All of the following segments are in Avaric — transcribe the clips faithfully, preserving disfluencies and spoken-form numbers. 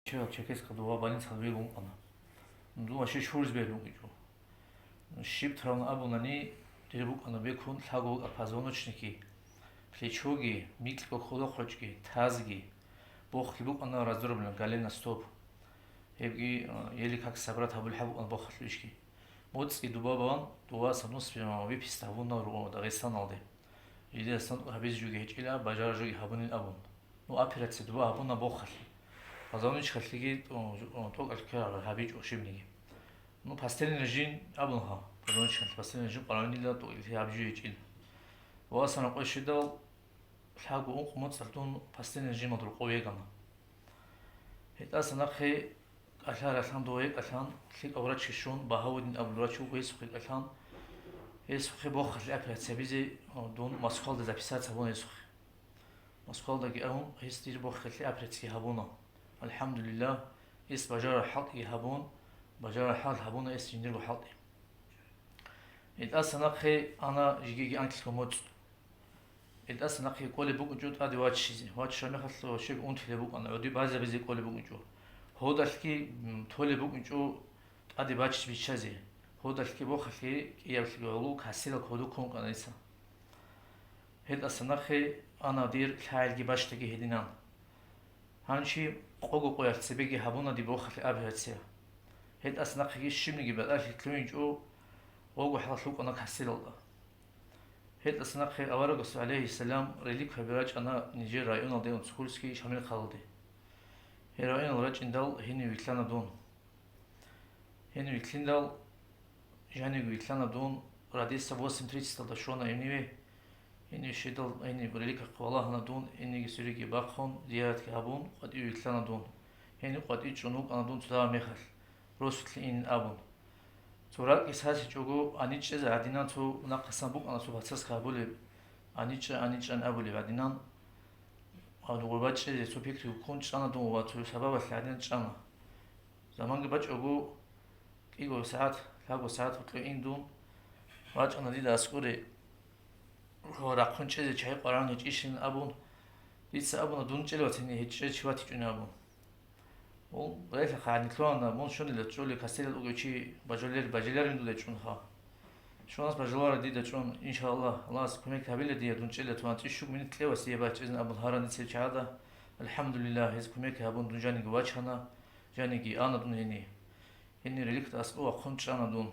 Черкесского дова больницаялда вегун вукӀана. Дун вообще щурзе бегьун вукӀинчӀо. Щиб травма абунани, дир букӀана бекун лъаго букӀа позвоночники, плечоги, микьго ккола хъочӀги, тазги, бохги букӀана раздроблено, голеностопы. Гьебги, э, еле как собрать гьабулеб букӀана бохалъ ишги. МоцӀи дуба бан, дуваса нус виписта гьабуна ру-, Дагъистаналде. Жидеасан гьабизе жоги гьечӀила, бажара жоги гьабунин абун. Ну, операция дуба гьабуна бохалъе. Позвоночникалъеги тӀо-, тӀокӀалъ ккараб гьабичӀо щибниги. Ну, постельный режим абун гьа. Позвоночникалъе постельный режим къваригӀунила тӀокӀалъе гьабичӀо гьечӀил. Васана къвешидал лъабго-ункъо моцӀалъ дун постельный режималда рокъов вегана. ГьетӀаса нахъе кӀалъа ралъан дова гьекӀалъан, лъикӀав врачги щун, Багьавудин абулев врач вуго гьесухъе кӀалъан, гьесухъе бохалъе операция гьабизе, о, дун Москвалда записаться гьабуна гьесухъе. Москвалдаги абун, гьес дир бохалъе операциги гьабуна. АлхӀамдулиллагь, гьес бажараб хӀалтӀиги гьабун, бажараб хӀал гьабуна гьес жиндирго хӀалтӀи. ГьетӀаса нахъе ана жигиги анкьго моцӀ. ГьетӀаса нахъе кӀолеб букӀинчӀо тӀаде ваччизе. Ваччараб мехалъ щиб унтулеб букӀана, гӀодиб базабизе кӀолеб букӀинчӀо. Гьодалъги, м, толеб букӀинчӀо тӀаде баччизе биччазе. Гьодалъги бохалъе кӀиявлъиги гӀоло касирал кодоб ккун вукӀана дица. ГьетӀаса нахъе ана дир лъагӀелги бащдайги гьединан. Гьанчи къого-къоялъ цебеги гьабуна дир бохалъе операция. ГьетӀаса нахъеги щибниги батӀалъи лъугьинчӀо, гъого хӀалалъ вукӀана касиралда. ГьетӀаса нахъе аварагас, гӀалайгьиссалам, реликвияби рачӀана нижер районалде, Унцукульский Шамил хъалалде. Гьеб районалде рачӀиндал гьенив вилълъана дун. Гьенив вилълъиндал, жанивги вилълъана дун, радица восемь тридцатьалда щвана гьениве. Гьенив щведал, гьенив реликвиялъухъ валагьана дун, гьенивги суреги бахъун, зияратги гьабун, къватӀиве вилълъана дун. Гьенив къватӀив чӀун вукӀана дун цо дагьаб мехалъ, росулъе инин абун. Цо ракӀги сасичӀого, гьанив чӀезе гӀадинан цо нахъасан букӀана цо бацасги гьабулеб, гьанив чӀа, гьанив чӀа абулеб гӀадинан. Гьанив гъоба чӀезе цо пикру ккун чӀана дун ва цо сабабалъ гӀадинан чӀана. Заманги бачӀого, кӀиго сагӀат, лъабго сагӀат гьоркье ин дун, вачӀана дида аскӀоре, рахъун чӀезе чагӀи къваригӀун гьечӀищин абун, дица абуна, дун чӀела ватани гьечӀее чи ватичӀони абун. Гьел, гьелъухъ гьанилъугьана, мун щунила чӀолей касирал вугев чи бажулер-, бажуларин дуда чӀун ха. Щунас бажулара дида чӀун, иншаллагь, Аллагьас кумек гьабила дие дун чӀела тун, анцӀила щуго минут кье ва сие бачӀизин абун гьаран дица чагӀада. АлхӀамдулиллагь, гьез кумек гьабун дун жаниги вачана, жаниги ана дун гьенив. Гьенив реликт аскӀов вахъун чӀана дун.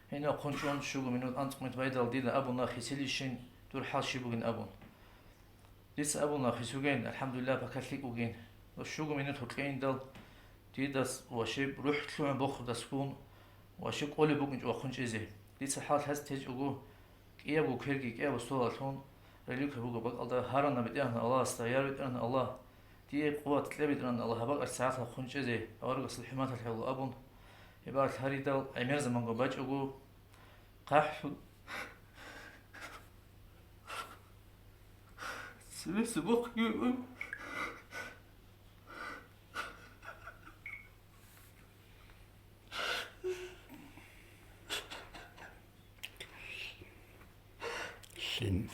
Гьенив вахъун чӀун щуго минут, анцӀ минут байдал дида абуна хисилищин, дур хӀал щиб бугин абун. Дица абуна хисуген, алхӀамдулиллагь, пока лъикӀ вугин. Ва щуго минут гьоркье индал, дидас ва щиб рухӀ лъугӀун бохурдасгун ва щиб кӀолеб букӀинчӀо вахъун чӀезе. Дица хӀал лъаз течӀого, кӀиябго кверги кӀиябго столалъун, реликвия буго бакӀалда, гьарана БетӀергьан Аллагьасда, я БетӀергьан Аллагь, дие къуват кье, БетӀергьан Аллагь, гьаб бакӀалъ сагӀат вахъун чӀезе, аварагасул хӀурматалъе гӀоло абун, гьеб бакӀалъ гьаридал гӀемер заманго бачӀого, хъахӀлъун цебесеб бухъги Лъим.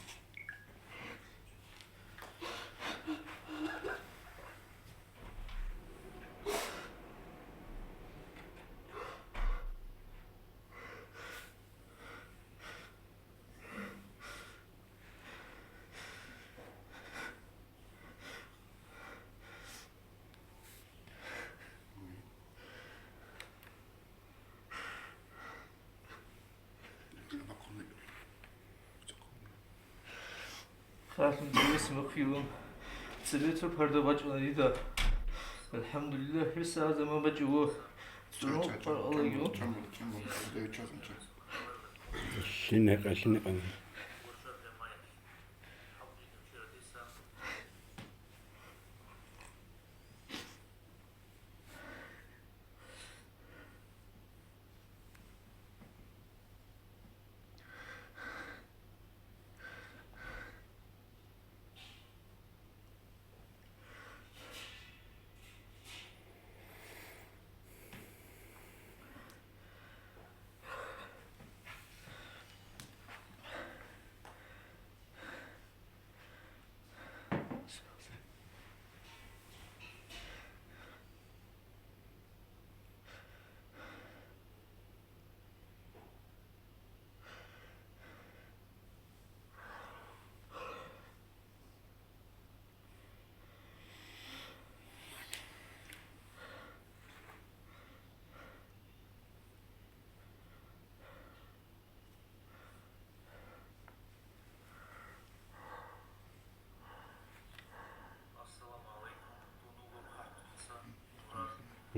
ХъахӀлъун цебесеб бухъги ун, цебе цо парда бачӀуна дида. АлхӀамдулиллагь, гьебсагӀат заман бачӀого. ЦӀунул къвараллаги ун. Лъинекъа, лъинекъа.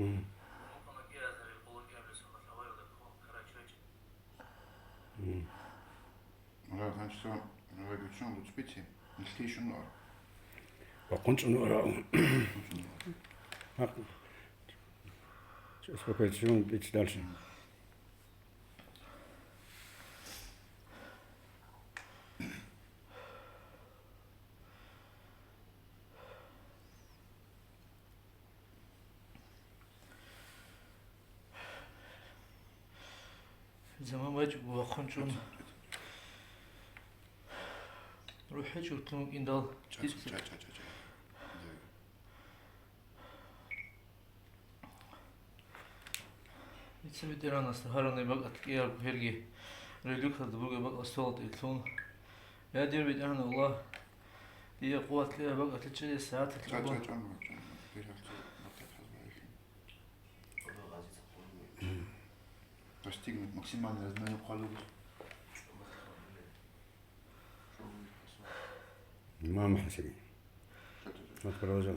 Мгм. Мгм. Мурад, гьанчӀ цо, гьаб гьечӀо, луцӀбици, нилъги щун ара. Ва хъунчӀун ара. ХъунчӀун ара. Мах-, успокоиться, бици дальше. Заман бачӀого вахъун чӀун, рухӀ гьечӀо лъун вукӀиндал. Ча, ча, ча, ча, ча. Дица БетӀергьанасда гьаранай бакӀалъ кӀиябго гьелги релюкалда бугеб бакӀал столалда лъун. Я, дир БетӀергьан Аллагь, дие къуват кьияб бакӀалъе чӀезе сагӀаталъ. Ча, ча, чӀун, чӀун. Дир гьалчи батахъал байхин. Достигнуть максимальный размер халугу. Мама хасиби. Вот продолжай.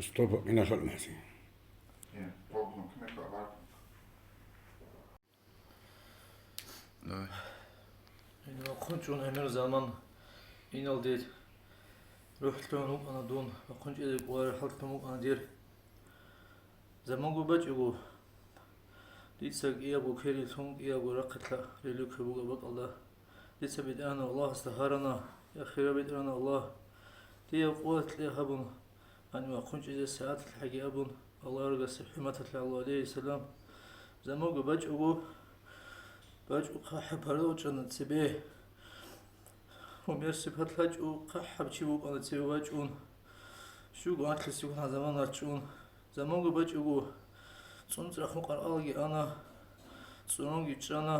Стоп, минахал маси. Давай. Ин вахъун чӀун гӀемер заман иналде рухӀ лъугьун вукӀана дун, вахъун чӀезе кӀолареб хӀал лъун вукӀана дир. Заманго бачӀого, дица кӀиябго кверилъун, кӀиябго рахъалъа релюкаб бугеб бакӀалда, дица БетӀергьанав Аллагьасда гьарана: «Я хирав БетӀергьанав Аллагь, дие къуват кье гьабун, гьанив вахъун чӀезе сагӀаталъ хӀаги», – абун, Аллагьасул хӀурматалъе, гӀалайгьи ссалам. Заманго бачӀого, бачӀун хъахӀаб парда вачӀана цебе. Гьумер сипат лъачӀо, хъахӀаб чи вукӀана цеве вачӀун. Щуго анлъи сихъун гьазаман рачӀун. Заманго бачӀого, цӀунцӀрахъун къаркъалаги ана, цӀурунгун чӀана.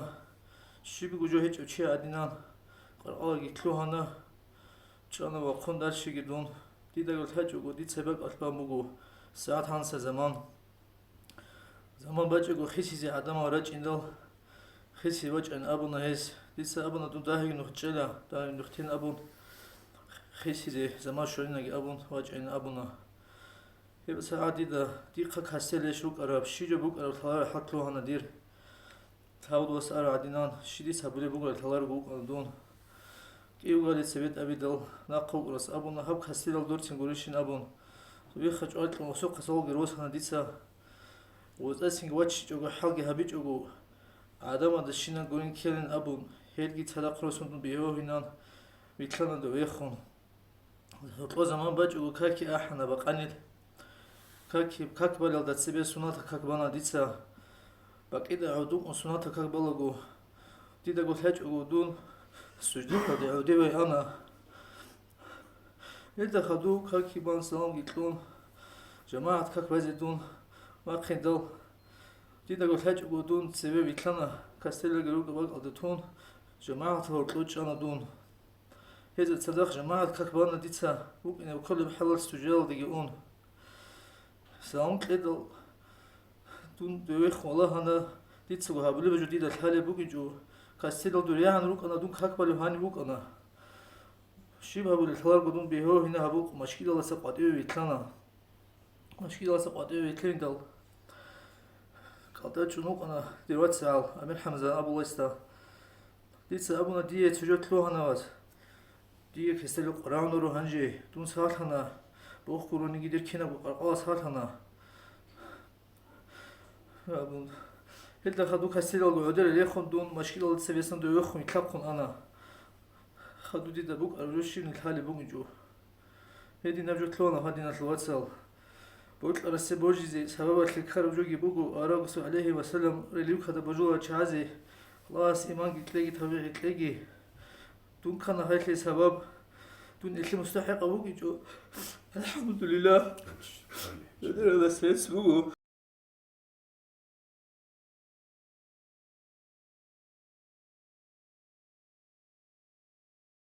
Щибго жо гьечӀев чи гӀадинан, къаркъалаги лъугьана, чӀана вахъун дарщиги дун. Дидаго лъачӀого, дица бакӀалъ бан буго сагӀат гьанса заман. Заман бачӀого хисизе гӀадамал рачӀиндал, хисизе вачӀайин абуна гьес. Дица абуна: «Дун дагьабги нух чӀела, дагьабги нух тейин», – абун, хисизе заман щолинаги абун вачӀайин абуна. Гьеб сагӀат дида, дихъа касдел рещтӀун рукӀараб, щиб жо букӀараб лъалареб хӀал лъугьана дир. Тавдвас ара гӀадинан, щиб дица гьабулеб бугеб лъаларого вукӀана дун. КӀиявгали цебетӀ абидал, нахъа вукӀарас абуна: «Гьаб касдилал дурцин гурищин», – абун. Вихха чӀваклъун гъосухъа салги росана дица. ГъоцӀасинги ваччичӀого, хӀалги гьабичӀого, гӀадамазда щинаб гурин ккелин абун, гьелги цадахъ росун дун бегьугьинан вилълъана довехун. Гьоркьо заман бачӀого каки ахӀана бакъанил. Каки, как балелда цебе сунатал как бана дица. БакӀида гӀодукъун сунатал как балаго, дидаго лъачӀого дун суждаталде гӀодове ана. Гьелда хадув каки бан саламги кьун, жамагӀат как базе дун вахъиндал, дидаго лъачӀого дун цеве вилълъана, касделалги рукӀа бакӀалда тун, жамагӀатал гьоркьо чӀана дун. Гьезда цадахъ жамагӀат как бана дица, букӀине кколеб хӀалалъ суждалдеги ун. Салам кьедал дун довехун валагьана, дицаго гьабулеб жо дида лъалеб бугичӀо, касдилал дур рагӀан рукӀана, дун как балев гьаниб букӀана. Щиб гьабулеб лъаларого дун бегьугьина гьабукъ машкидалдаса къватӀиве вилълъана. Машкидалдаса къватӀиве вилълъиндал, кӀалтӀа чӀун вукӀана дир вацгӀал Амир-ХӀамза абулесда. Дица абуна: «Дие цо жо лъугьана, вас. Дие кесел къварагӀун руго гьанже. Дун сагьлъана, бохь гурониги дир кинабго къаркъала сагьлъана», – абун. Гьелда хадув касдилалго гӀодоре рехун дун машкидалда цебесан довехун вилълъахъун ана. Хадудида букӀараб жо щиб нилъ гьалеб бугичӀо. Гьединаб жо лъугьана гьадиналъул вацал. Бокьарасе божизе сабабалъе ккараб жоги буго, аварагасул гӀалайгьи вассалам релъикӀалда божуларел чагӀазе Аллагьас иманги кьеги, тавфикъги кьеги. Дун ккана гьелъие сабаб, дун гьелъие мустахӀикъав вугичӀо. АлхӀамдулиллагь. Амин. Гьединаб рес буго.